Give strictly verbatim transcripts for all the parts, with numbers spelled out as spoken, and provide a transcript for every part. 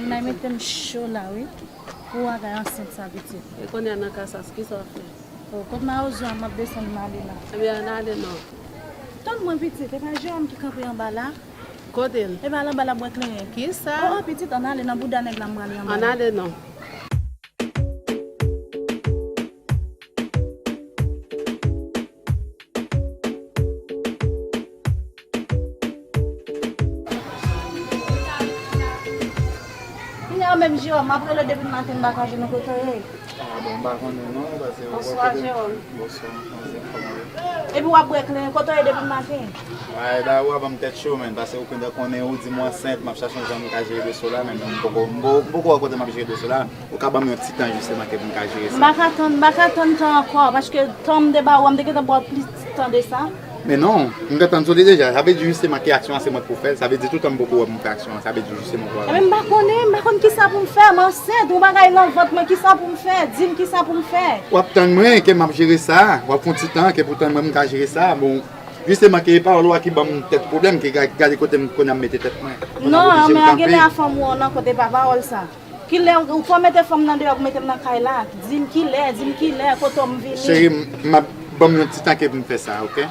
May mete m cho la, wi. Pou w a gay ansent sa, pitit. E kounye a nan ka sa, kisa w ap fè? O, kot mawozo a, m ap desann m ale la. Ebyen, ann ale non. Tann mwen, pitit, e pa Jewòm ki kanpe anba la? Kote l? E pa l anba la bwè kleren? Kisa? O, o, pitit, ann ale nan bouda nèg la, m prale anba la. Ann ale non. Kounye a menm, Jewòm, m ap rele depi maten, m pa ka jwenn ou, kote w ye? A, bon, m pa konnen non, paske ou wè kote m. Bonswa, Jewòm. Bonswa, manzè, kòman w ye? Epi w ap bwè kleren, kote w ye depi maten? Ay, la, ou a ban m tèt cho, menn, paske ou konnen ou di m ansent, m ap chache yon jan m ka jere dosye w la, men m poko, m po-, m poko wè kote m ap jere dosye w la. Ou ka ban m yon ti tan jisteman ke pou m ka jere sa? M pa ka tann, m pa ka tann tan ankò, paske tan m te ba ou a, m te gentan ba w plis tan de sa. Men non, m gentan tann sou li deja. Sa vle di jisteman ke aksyon an se mwen k pou fè l. Sa vle di toutan m poko wè pou m fè aksyon an. Sa vle di jisteman pou... Ebyen, m pa konnen, m pa konn kisa pou m fè. M ansent, yon bagay nan vant mwen, kisa pou m fè? Di m kisa pou m fè. W ap tann mwen, ke m ap jere sa. W ap fè yon ti tan, ke pou tann mwen, m ka jere sa. Bon, jisteman ke e pawòl ou a ki ban m tèt pwoblèm, ke ga-, gade kote m konnen m mete tèt mwen. Non, men genlè a fanm ou an nan kote pa pawòl sa. Kilè ou, ou fò mete fanm nan deyò pou mete m nan kay la? Di m kilè, di m kilè, kote w m vini. Cheri, m, m ap, ban m yon ti tan ke pou m fè sa, oke?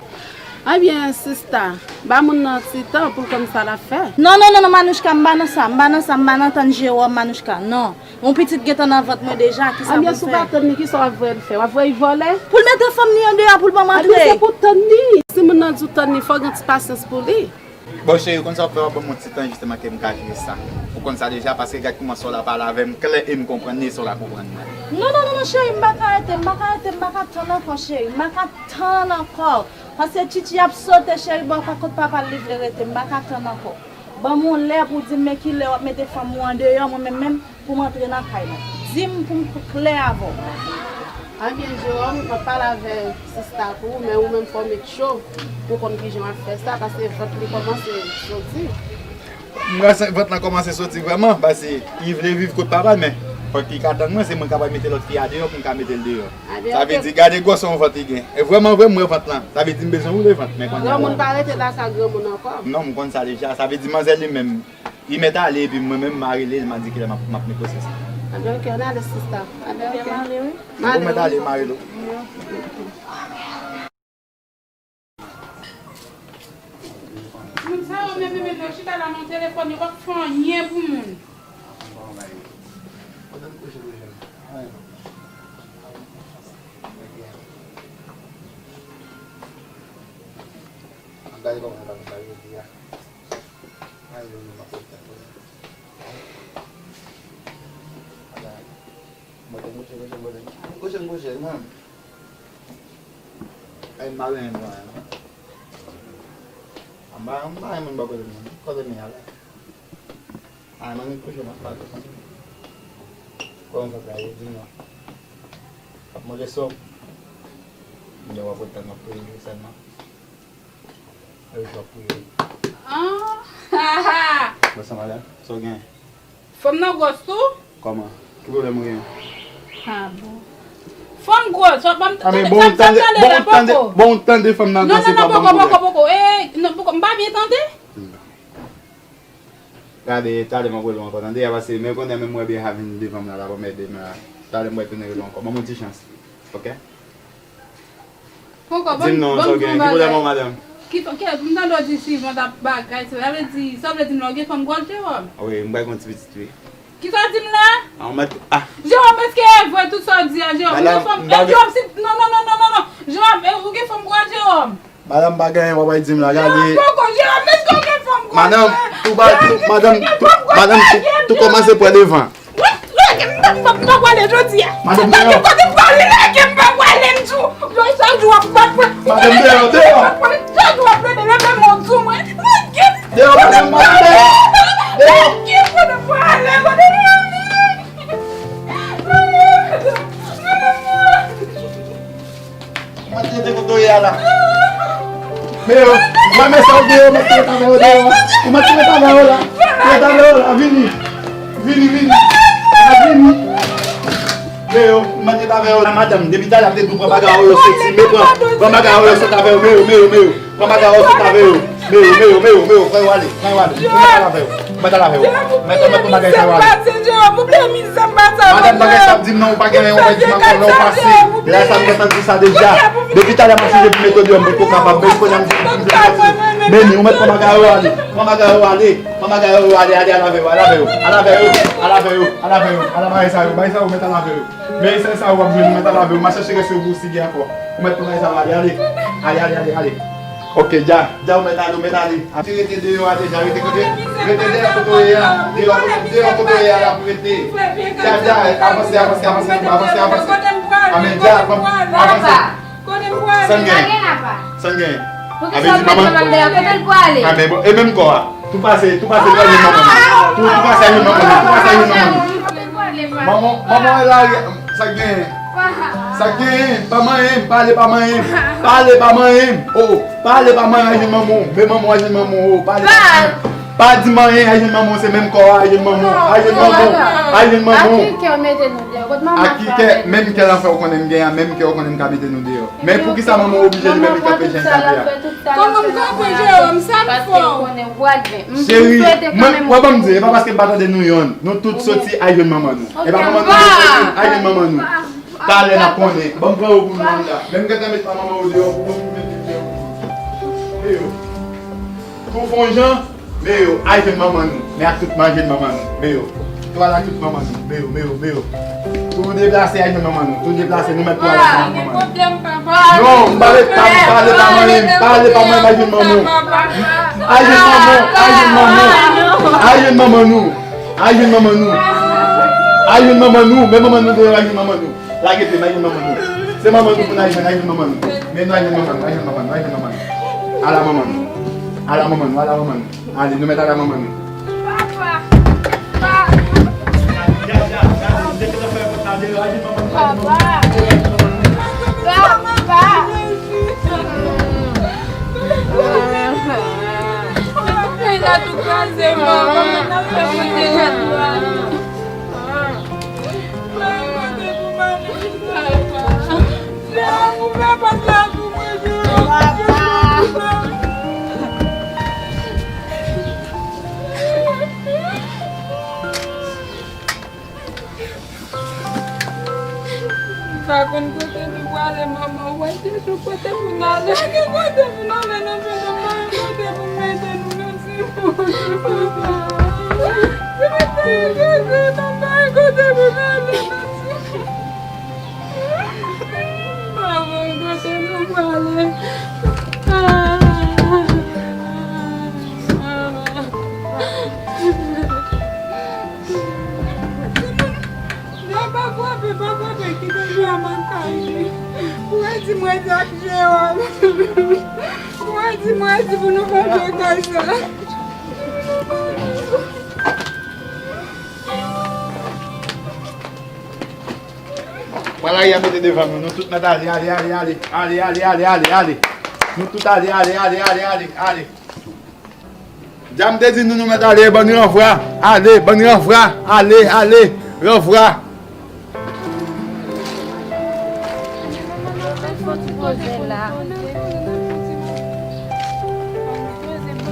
Ebyen, sista, ba moun nan ti tan pou l konn sa l ap fè. Non, non, non, non, Manouchka, m pa nan sa, m pa nan sa, m pa nan tann Jewòm, Manouchka, non. Yon pitit gentan nan vant mwen deja, kisa pou m fè? Ebyen, si w pa tann li, kisa w ap voye l fè? W ap voye l vòlè? Pou l mete fanm li an deyò, pou l ban m antre. Ebyen, se pou w tann li. Si moun nan di w tann li, fò w gen ti pasyans pou li. Bon, cheri, ou konn sa w ap fè, w ap ban m yon ti tan jisteman ke m ka jere sa. Ou konn sa deja, paske gad kouman sè w la pale avè m klè e m konprann li, e sè w la konprann mwen. Non, non, non, non, cheri, m pa ka rete, m pa ka rete, m pa ka tann ankò, cheri, m pa ka tann ankò. Paske Tchitchi ap sote, cheri, bò pa kot papa l li vle rete, m pa ka tann ankò. Ban m yon lè pou w di m men kilè w ap mete fanm ou an deyò, mwen menm menm, pou m antre nan kay la. Di m pou m klè avè w. Ebyen, Jewòm, m ap pale avè sista pou ou, men ou menm fò w met cho pou w konn kijan w ap fè sa, paske vant li kòmanse soti. M wè se vant lan kòmanse soti vrèman, paske li vle viv kot papa l, men fòk li ka tann mwen, se mwen k ap mete lòt fi a deyò pou m ka mete l deyò. Sa vle di, gade gwosè yon vant li gen. E vrèman vre, m wè vant lan. Sa vle di, m bezwen woule vant, men kounye a. Granmoun pa rete lakay granmoun ankò. Non, m konn sa deja. Sa vle di, manzè li menm, li mèt ale, epi mwen menm, m a rele l, m a di kilè m ap, m ap negosye sa. Ebyen, oke, ann ale, sista. Ebyen, oke. M ale, wi. Ou mèt ale, m a rele w. Moun sa yo menm, menm, yo chita la nan telefòn, yo p ap fè anyen pou moun. Gade kòman sa jodi a. Ay, yo, yo, m ap fè tèt mwen. Ay, ay. Mwen te kouche, kouche, kouche. Kouche, kouche, non. Ay, m pa renmen mwen, non. M pa, m pa renmen moun bò kote m, non. Kote m ye a la? Ay, mwen kouche, m ap pale. Kòman sa travay, di m non. Ap manje sòm. Mwen w ap ret tann m ap priye sèlman. Yo, yo, priye. Ah, ha, ha. Bon, sa, madanm, sa w gen? Fanm nan gwòs tou? Kòman? Ki pwoblèm ou gen? Ah, bon. Fanm gwòs, w ap ban m... Ah, men bon, tande, bon, tande, bon, tande fanm nan gwòs, se pa bon poko, poko, poko. Eh, non, poko, m pa byen tande? Gade, talè m ap rele w ankò, tande, a pase, men konnen menm mwen byen a vin devan m la, la, ban m ede m la. Talè m wè tounen rele w ankò. Ban m yon ti chans. Oke? Poko, di m non, sa w gen? Ki pwoblèm ou, madanm? Ki, ki, m tande w di Sylvain t ap bagay, sa vle di, sa vle di m la, ou gen fanm gwòs, Jewòm? Wi, m bay yon ti pitit, wi. Kisa w di m la? Ah, ou mèt, ah. Jewòm, èske e vre tout sa w di a, Jewòm? Ou gen fanm, eh, Jewòm, si, non, non, non, non, non, non. Jewòm, eh, ou gen fanm gwòs, Jewòm? Madanm, pa gen anyen w ap di m la, gade. Jewòm, poko, Jewòm, èske ou gen fanm gwòs? Madanm, tou ba, tou, madanm, tou, madanm, tou, tou kòmanse pran devan. Lage m, m p ap, m p ap prale jodi a. Madanm, deyò. Kote m prale, lage m, m p ap prale, m di w. Chak jou w ap bat mwen. Madanm, deyò, deyò. Chak jou w ap leve, leve men w sou mwen. Lage m. Deyò, madanm, madanm, deyò. Deyò. Lage m, kote m prale, kote m prale. Ou mèt rete kote w ye a la. Men yo, mwen men sa w gen yo, mèt rete avè yo deyò. Ou mèt rete avè yo la. Rete avè yo la, vini. Vini, vini. Vini. Men yo, ou mèt rete avè yo la, madanm. Depi talè ap te di w pran bagay ou yo soti. Men pran, pran bagay ou yo soti avè yo. Men yo, men yo, men yo. Pran bagay ou yo soti avè yo. Men yo, men yo, men yo, men yo. Pran yo ale, pran yo ale. Ou mèt ale avè yo. Mwen ta lave w. Mwen ta mèt pou bagay sa yo ale. Madanm, bagay sa ap di m nan, ou pa gen anyen, ou pa di m ankò, lè w pase. Lè sa m gentan di sa deja. Depi talè m ap chanje pou mete w deyò, m pou kapab, men kounye a m di m vin pase. Meni, ou mèt pran bagay yo ale. Pran bagay yo ale. Pran bagay yo ale, ale, al lave yo, al lave yo. Al lave yo, al lave yo, al lave yo, al lave yo. Bagay sa yo, bagay sa yo, mèt al lave yo. Men sèl sa ou ap jwenn, ou mèt al lave, ou mèt chache rès yo pou ou si gen ankò. Ou mèt pran bagay sa yo ale, ale. Ale, ale, ale, ale. Ok, Dja, Dja, ou mèt ale, ou mèt ale. Ti rete deyò a, Dja, rete kote? Rete deyò kote w ye a. Deyò, deyò kote w ye a la pou rete. Dja, Dja, avanse, avanse, avanse, avanse, avanse. Amen, Dja, avanse. Kote m pwale? San gen. Pa gen apa. San gen. Poukisa w mèt manman m dèyè? Kote l pwale? A, men bon, e menm kò a. Tou pase, tou pase, pral jwenn manman nou. Tou, tou pase al jwenn manman nou. Tou pase al jwenn manman nou. Manman, manman w la, sa k genyen? Sa k genyen? Pa manyen m, pale pa manyen m. Pale pa manyen m. Oh, pale pa manyen, al jwenn manman w. Men manman w, al jwenn manman w. Oh, pale pa manyen m. Pa di manyen, al jwenn manman w, se menm kò a, al jwenn manman w. Al jwenn manman w. Al jwenn manman w. Ak ki kè w mete nou deyò? Kot manman w fè w mete nou deyò? Ak ki kè, menm kè l an fè w konnen m genyen, menm kè w konnen m ka mete nou deyò. Men poukisa manman w oblije li menm li kanpe jan l kanpe a? Kòman m kanpe, Jewòm? Sa m fè w? Cheri, mwen, wè ban m di, e pa paske m pa tande nou yonn. Nou tout soti al jwenn manman nou. E pa manman nou, nou soti al jwenn manman nou. Talè n ap konnen. Ban m pran yo pou nou anndan. Men m gentan met pa manman w deyò pou mwen, pou mwen met li deyò. Pou fè yon jan. Men yo, al jwenn manman nou. Men ak tout manje manman nou. Men yo. Tou al ak tout manman nou. Men yo, men yo, men yo. Tou deplase al jwenn manman nou. Tou deplase nou mèt tou al ak manman nou. Non, m pa vle pa, m pale pa manyen m. Pale pa manyen m, al jwenn manman w. Al jwenn manman w. Al jwenn manman w. Al jwenn manman nou. Al jwenn manman nou. Al jwenn manman nou. Men manman nou deyò, al jwenn manman nou. Lage pye m, al jwenn manman nou. Se manman nou pou n al jwenn, al jwenn manman nou. Men nou al jwenn manman nou, al jwenn manman nou, al jwenn manman nou. Ala manman nou. Ala manman nou, ala manman nou. Ale, nou mèt al a manman nou. Papa! Papa! Papa! Kay la tou kraze, manman. Kòman n ap fè pou te la tou a? Mwen kote pou m ale. Papa. Fè ou fè pòt la pou mwen, Jewòm. Papa. M pa konn kote nou prale, manman. Ou wè se sou kote pou n ale. Pa gen kote pou n ale, non, men nou pa gen kote pou n mete nou, non. Mwen pa gen kote, mwen pa gen kote pou m ale, mèsi. Mwen pa gen kote pou m ale. Timoun, pa frape, pa frape, kite Jewòm ak kay li. Ou wè di mwen di ak Jewòm. Ou wè di mwen di pou nou fè kay sa. Pral lari a mete devan nou. Nou tout mèt ale, ale, ale, ale. Ale, ale, ale, ale, ale. Nou tout ale, ale, ale, ale, ale, ale. Dja m te di nou, nou mèt ale, ban nou ranvwa. Ale, ban nou ranvwa. Ale, ale, ranvwa. Fò ti poze la.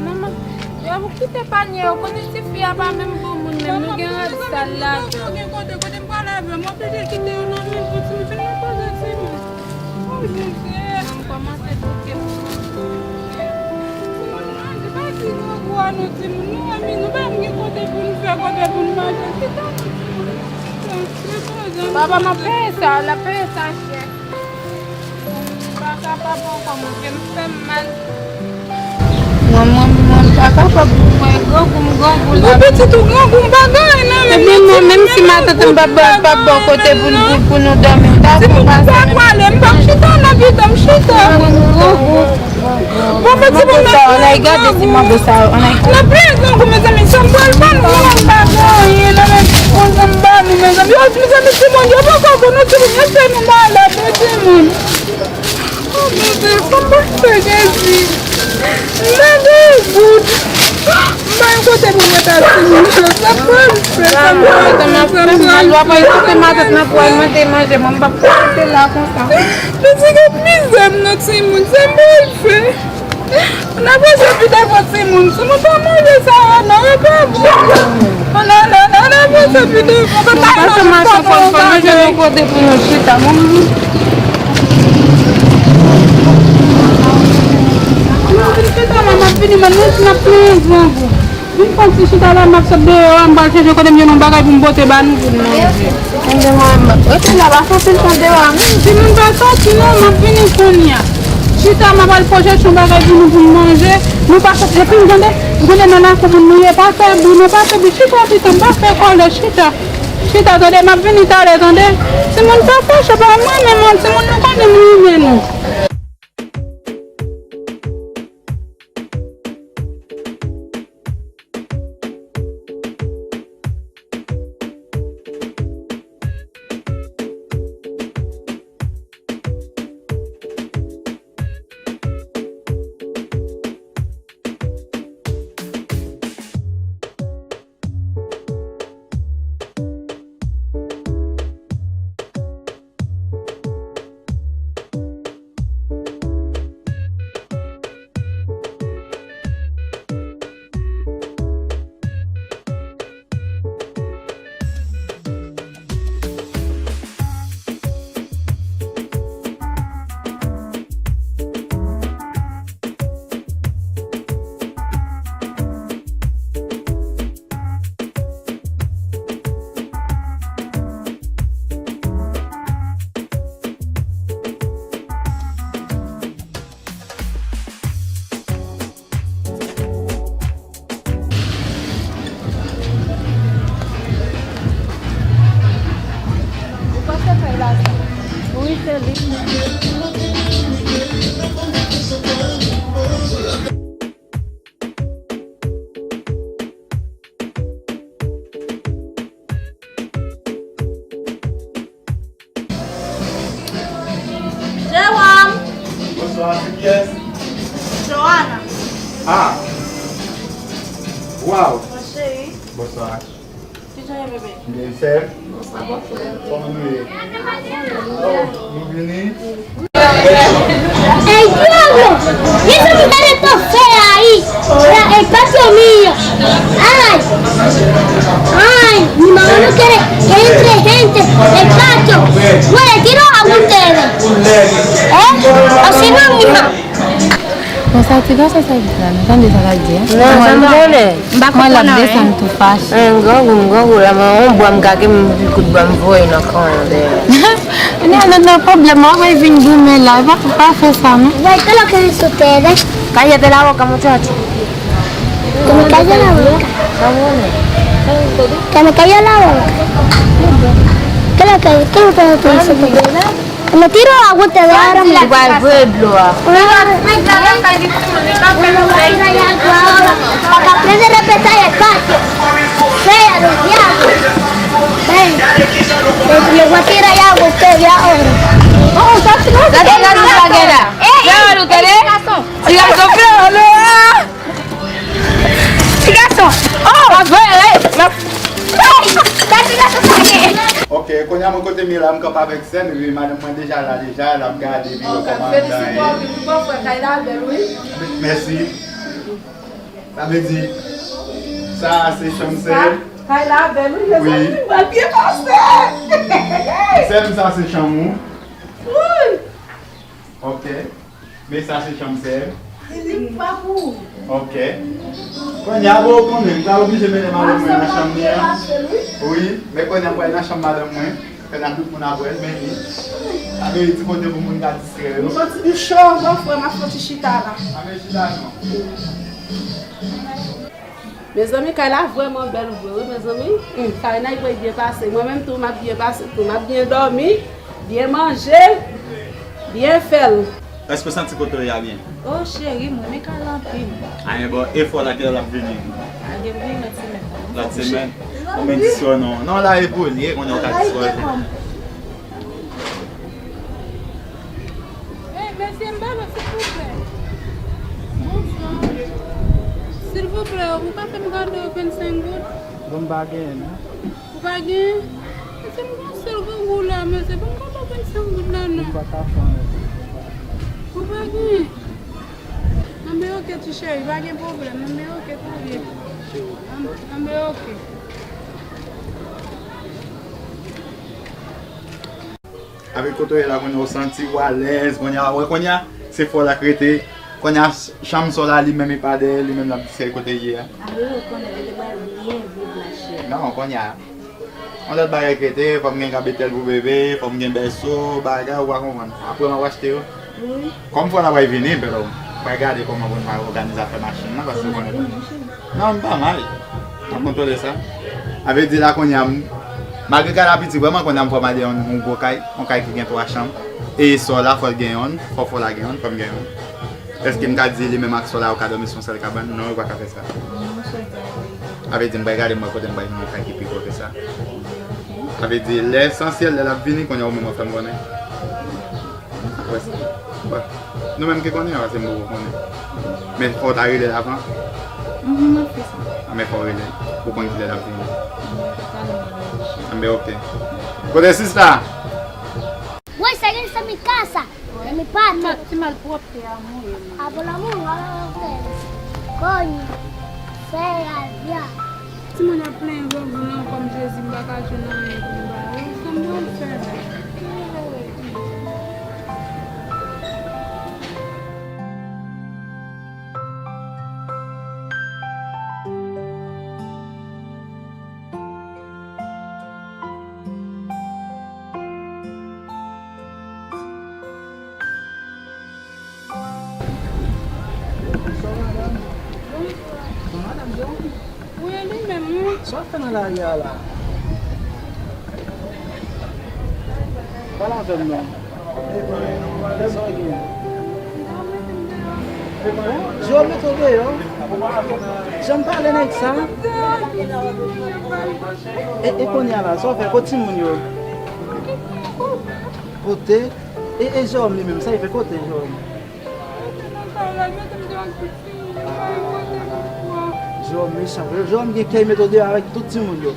Manman, yo, ou kite panye yo, konnen ti fi a pa menm bon moun menm, nou gen rad sal la. Ou gen kote, kote m pral avè m, w ap plede kite yo nan men pou timoun, fin nan poze timoun. O Bondye. N ap kòmanse bouke pou timoun. Timoun, nou pa di grangou a nou timoun, nou wè mi, nou pa menm gen kote pou nou fè, kote pou nou manje, kite nou timoun. Papa, m ap peye sa, l ap peye sa chè. M pa kapab ankò, mwen, ke m fè m mal. Mwen, mwen, mwen, m pa kapab, mwen, grangou m, grangou la. Mwen pitit ou grangou, m pa gen anyen nan men m. Epi mwen, menm si matant m p ap ba, p ap ba w kote pou, pou, pou nou dòmi, ou ta fè w pase. Si pou m pa pale, m p ap chita nan pita, m chita. Mwen, mwen, grangou. Bon, men timoun, sa, ann al gade ti mango sa yo, ann al. Nan plen grangou, mezanmi, sa m pral ban nou, nou pa gen anyen nan men timoun, sa m ban nou, mezanmi. Yo, mezanmi, timoun, yo poko bon, non, timoun, yo fè nou malad, non, timoun. O Bondye, sa m pral fè, Jezi? M pa gen goud. M pa gen kote pou m mete timoun yo. Sa m pral fè, sa m pral fè, sa m pral fè. Matant nan pral mande manje, mwen m p ap rete la konsa. Jezi, gad mizè m nan timoun, sa m pral fè? N ap pase pi devan timoun. Timoun pa manje sa yo non, e pa bon. Ann ale, ann ale pase pi devan. Pase mache fò fò, manje yon kote pou nou chita. Bon, m vin chita la, m ap vini, man, nou n ap plenyen grangou. Vin fè yon ti chita la, m ap sot deyò a, m pral chèche kote m jwenn yon bagay pou m pote ba nou pou n manje. Tande mwen, rete la, pa fè anpil tan deyò a, non. Timoun pa soti non, m ap vini kounye a. Chita, m ap al fò chèche yon bagay pou nou, pou n manje. Nou pa soti, epi m tande, m tande nan lakou moun nou ye, pa fè bri, non, pa fè bri. Chita, chita, m pa fè kòlè, chita. Chita, tande, m ap vini talè, tande. Timoun pa fache, pa mwen menm, timoun nou konnen m renmen nou. Ou pase fèy la sa? Wi, se li. Jewòm! Bonswa, se kiyès? Joana. Ah! Waw! Mon cheri. Bonswa. Kijan ye, bebe? Byen, sè. Bonswa, bonswa. Kòman nou ye? Oh, nou vini? Ey, dyab! Mezanmi, gade tan fè a, ey! Ey, patio mío! Ay! Ay, mi mama no quiere que entre gente del patio. Mwen tiro a ustedes. Eh? Así no, mija. Bon, sa ti gason sa vit la, nou tande sa l ap di a? Non, sa m konnen. M pa konprann anyen. Mwen l ap desann tou fache. An, grangou m, grangou la, mwen yon bwa m gage m, pi kout bwa m voye nan kan an dèyè. Nan, nan, nan pwoblèm, w ap vin goumen la, pa, pa fè sa non. Wè, ke lo que es ustedes? Cállate la boca, muchacho. Que me calle la boca. Vamos. Que me calle la boca. ¿Qué es lo que, qué es lo que tú dices? Me tiro agua y te doy ahora mismo. Tú vas al pueblo, ah. Para que aprende a respetar el patio. Fea, los diablos. Ven. Le voy a tirar agua a usted ya ahora. Oh, está. Date la luz, vaquera. Ey, ey, ey, ey, garçon. Ti gason fè anlè a. Ti gason. Oh, avè, hey, ma. Hey, sa ti gason sa ye. Ok, kounye a mwen kote m ye la, m kanpe avèk sè m, epi madanm mwen deja la deja, l ap gade, epi yo kòmandan. Felisite w anpil wi bòfrè, kay la bèl wi. Mèsi. Sa vle di, sa a se chanm sè m. Kay la bèl wi, mezanmi, m pral byen pase. Sè m, sa se chanm ou. Wi. Ok. Men sa se chanm sè m. Li pa pou ou. Ok. Kounye a, bon, ou konnen, m ta oblije mennen madanm mwen nan chanm li an. Wi, men kounye a m pral nan chanm madanm mwen. Kounye a tout moun ap wè l, men li. Ap vin ti kote pou moun ka distrè yo. M santi li cho, bòfrè, m ap fè yon ti chita la. Ap vin chita non. Mezanmi, kay la vrèman bèl vre wi, mezanmi. Hmm, kay la, li pral byen pase. Mwen menm tou, m ap byen pase tou. M ap byen dòmi, byen manje, byen fè l. Èske w santi kote w ye a byen? Oh, cheri, m renmen kay la anpil. A, men bon, e fò la, kilè l ap vini? A, gen pou vini lòt semèn. Lòt semèn? Konbyen diswè non? Non, la e pou li, e konnen w ka diswè. Hey, mesye, m ba nou, silvouplè. Bonswa. Silvouplè, ou ka fè m kado vennsenk goud? Bon, m pa genyen, non. Ou pa genyen? Mesye, m gon sèl grangou la, mesye, ban m kado vennsenk goud la, non. M pa ka fè anyen pou ou. Ou pa genyen? Anben oke ti cheri, pa gen pwoblèm. Anben oke, tou byen. Anben oke. Avèk kote w ye la, kounye a w santi w alèz, kounye a, wè, kounye a, se fò l ak rete. Kounye a, chanm sa w la, li menm, li pa dèyè, li menm, l ap di se kote l ye a. A wi, ou konnen, yo te pral byen viv, machè. Non, kounye a, yon lòt bagay k rete, fò m gen kabetèl pou bebe, fò m gen bèso, bagay, ou pa konprann. Apre, m ap achte yo. Wi. Kòm fò l ap vini, bèlò, m pral gade kòman pou n pral òganize afè machin nan, paske ou konnen. Non, m pa mal. M ap kontwole sa. A vle di la kounye a, m, malgre kay la piti vrèman, kounye a m fò m ale yon, yon gwo kay, yon kay ki gen twa chanm. E sò la, fò l gen yonn, fò fò la gen yonn, fò m gen yonn. Èske m ka di li menm ak sò la, yo ka dòmi sou yon sèl kabann? Non, yo pa ka fè sa. A vle di, m pral gade, m wè kote m pral jwenn yon kay ki pi gwo ke sa. A vle di, lè esansyèl, lè l ap vini, kounye a ou menm w ap fè m konnen. Wè, wè. Nou menm ki konnen, paske m poko konnen. Men fò w ta rele l avan. Mhm, m ap fè sa. A, men fò w rele l pou w konn kilè l ap vini. Anben, oke. Kote sista? Woy, sa gen sa mi kasa. Ti mal, ti malpwòpte a mouye m. Avan lanmou, wala fè. Konye. Fè a byen. Timoun ap plenyen grangou nan kò m, Jezi, m pa ka jwenn anyen pou m ba yo. Sa m pral fè la? Bonswa, madanm. Bonswa, madanm Jerome. Wi, li menm, wi. Sa w ap fè nan lari a la? Pale avè m non. Sa w gen? Bon, Jerome mete w deyò. Jan m pale nèg sa. E, e kounye a la, sa w fè? Kot timoun yo? Kote? E, e Jerome li menm, sa l fè kote Jerome? Jerome mechan vre. Jerome gen kè mete w deyò avèk tout timoun yo.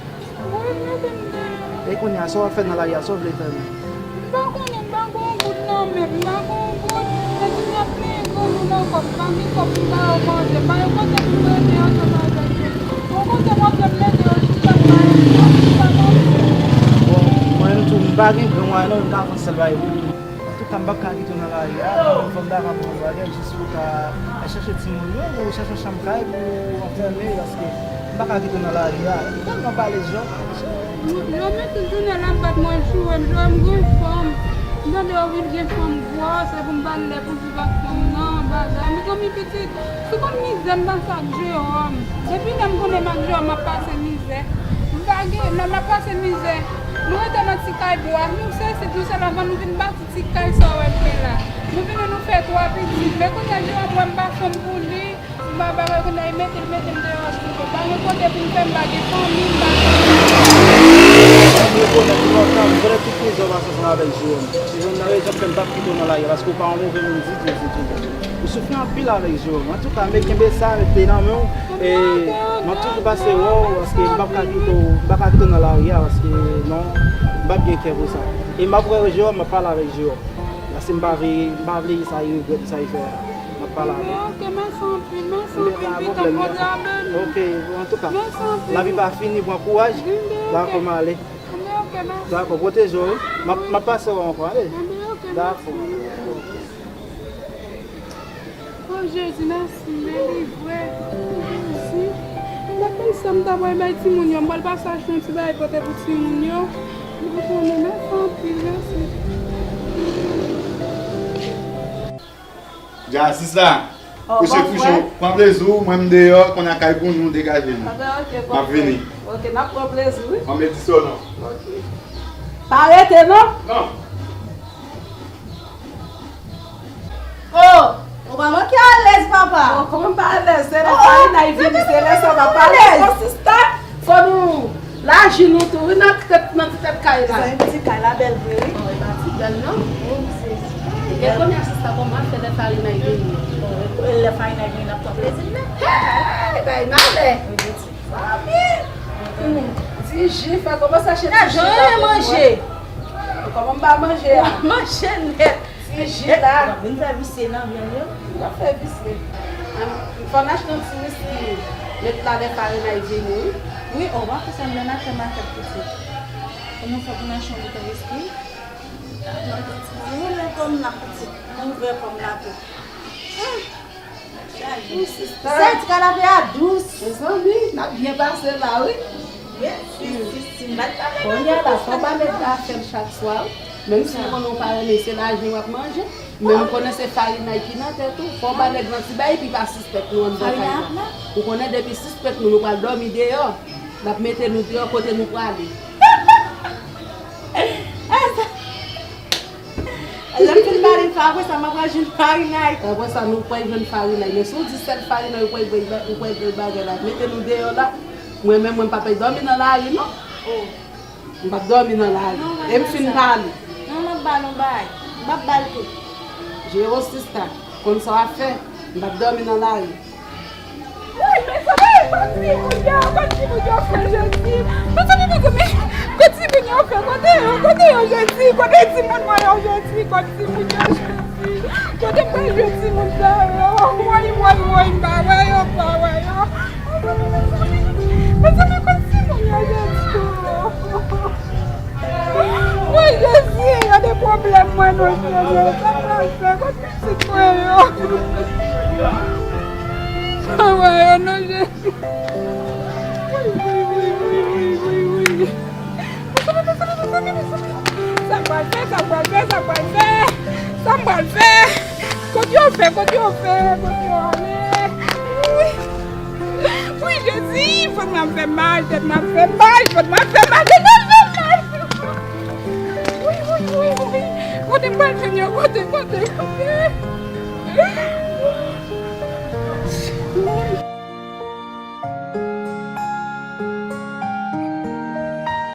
E kounye a, sa w ap fè nan lari a, sa w vle fè menm? M pa konnen, m pa gen yon goud nan men m, m pa gen yon goud. Epi m ap plenyen grangou nan kò m, m pa gen kòb pou m ba yo manje, m pa gen kote pou m rete ansanm avèk yo. Bon, kote m ap fè m mete yo jis ap ba yo, jis ap ba yo. Bon, mwen menm tou, m pa gen gran mwayen non, m ka pran sèl bagay pou Antouka, m p ap ka kite w nan lari a. Fò m ta ka ba w yon bagay jis pou w ka al chèche timoun yo, ou chèche yon chanm kay pou w anfèmen yo, paske m pa ka kite w nan lari a. Tèlman pale Jerome. Yo menm tout jounen la ap bat mwen, joure m, joure m gen fanm. M tande yo vin gen fanm gwòs, se pou m pa lè pou viv ak fanm nan, bagay. Mezanmi pitit, si w konn mizè m pase ak Jerome. Depi lè m konnen m ak Jerome m ap pase mizè. M pa gen, nan m ap pase mizè. Nou rete nan ti kay bwa, nou se isit, nou se lavan nou vin bati ti kay sa w wè m gen la. Nou vini nou fè twa pitit. Men kounye a Jerome wè m pa fanm pou li. M pa bagay kounye a, li mete, li mete m deyò sou yo. Pa gen kote pou m fè, m pa gen fanmi, m pa gen. M rekonèt lontan, m konnen tout mizè w pase ansanm avèk Jerome. Se Jerome nan rezon k fè m p ap kite w nan lari a, paske w pa yon move moun ditou, ditou. Ou soufri anpil avèk Jerome. Antouka, men kenbe sa, mete nan men w. E, m ap toujou pase wè w, paske m p ap ka kite w, m pa ka kite w nan lari a, paske non, m p ap gen kè pou sa. E m ap wè Jerome, m ap pale avèk Jerome. Paske m pa vle, m pa vle sa regrèt sa li fè a. M ap pale avè l. Ok, mèsi anpil, mèsi anpil, pitit, Bondye a beni. Ok, antouka, lavi pa fini, pran kouraj. Dakò, m ale. Dakò, pwoteje w, wi. M ap, m ap pase wè w ankò, ale. Dakò. O Jezi, mèsi, m delivre. Jezi, m pa konn sa m ta pral bay timoun yo. M pral pase achte yon ti bagay pote pou timoun yo. M pa konnen, mèsi anpil, mèsi. Dja, sista, kouche, kouche, pran plezi w, mwen m deyò, kounye a kay pou nou, degaje nou. M ap vini. Ok, n ap pran plezi w, wi. Mwen mete sou non. Ok. Pa rete, non? Non. Oh, ou pa manke alèz, papa. Oh, kòman m pa alèz? Se lè Farina vini, se lè sa w pa alèz. Oh, sista, fò nou laji nou tou, wi, nan tèt, nan ti tèt kay la. Mezanmi, pitit kay la bèl vre, wi. Oh, e pa ti bèl, non. Oh, se, e kounye a, sista, kòman fè lè Farina vini? Oh, e lè Farina vini, n ap pran plezi n nèt. Hey, bay malè. Zanmi! Hmm, ti ji, fè kòmanse achte ti ji la pou mwen. Kòman m pa manje a? Manje nèt. Ti ji la. Vin fè visye nan vyann yo. M ap fè visye. Fò n achte yon ti wiski, met la lè farinay vini, wi. Wi, o, w ap fè sa, m nan achte makèt pitit. Kòman fè pou n achte yon boutèy wiski? Mwen menm kòm la pitit, mwen ouvè kòm la tou. Wi, sista. Sè ti kanapé a dous. Mezanmi, n ap byen pase la, wi. Wi, si, si, si, m pa t pale. Kounye a la, fò w pa met afè l chak swa, wi. Menm si m konnen w pa renmen, se lajan w ap manje. Men m konnen se farinay ki nan tèt ou. Fò w ba nèg lan ti bay epi pa sispèk nou anndan kay la. Ou konnen depi sispèk nou, nou pral dòmi deyò. N ap mete nou deyò kote nou prale. Lè m fin pale sa, apre sa, m ap al jwenn farinay. Apre sa, nou pral jwenn farinay. Men si w di sèl farinay, ou pral jwenn ba-, ou pral jwenn bagay la. Mete nou deyò la. Mwen menm, mwen pa pral dòmi nan lari, non. M p ap dòmi nan lari. E m fin pale. Non, m ap ba l yon bagay. M p ap ba l tou. Jere w sista. Konn sa w ap fè. M p ap dòmi nan lari. Woy, mezanmi, kot timoun yo, kot timoun yo fè Jezi? Mezanmi, mezanmi, kot timoun yo fè, kote yo, kote yo Jezi? Kote timoun mwen yo Jezi? Kot timoun yo Jezi? Kote m pral jwenn timoun sa yo? Woy, woy, woy, m pa wè yo, m pa wè yo. Mezanmi, mezanmi, mezanmi, kot timoun yo Jezi? Woy, Jezi, gade pwoblèm mwen, non, Jezi, sa m pral fè, kot pitit mwen yo? Sa m pral fè, sa m pral fè, sa m pral fè? Sa m pral fè? Kot yo fè, kot yo fè, kot yo ale? Wi. Wi, Jezi, fòk m ap fè mal, tèt m ap fè mal, fòk m ap fè mal, tèt m ap fè mal. Wi, wi, wi, wi. Kote m pral jwenn yo, kote, kote, kote?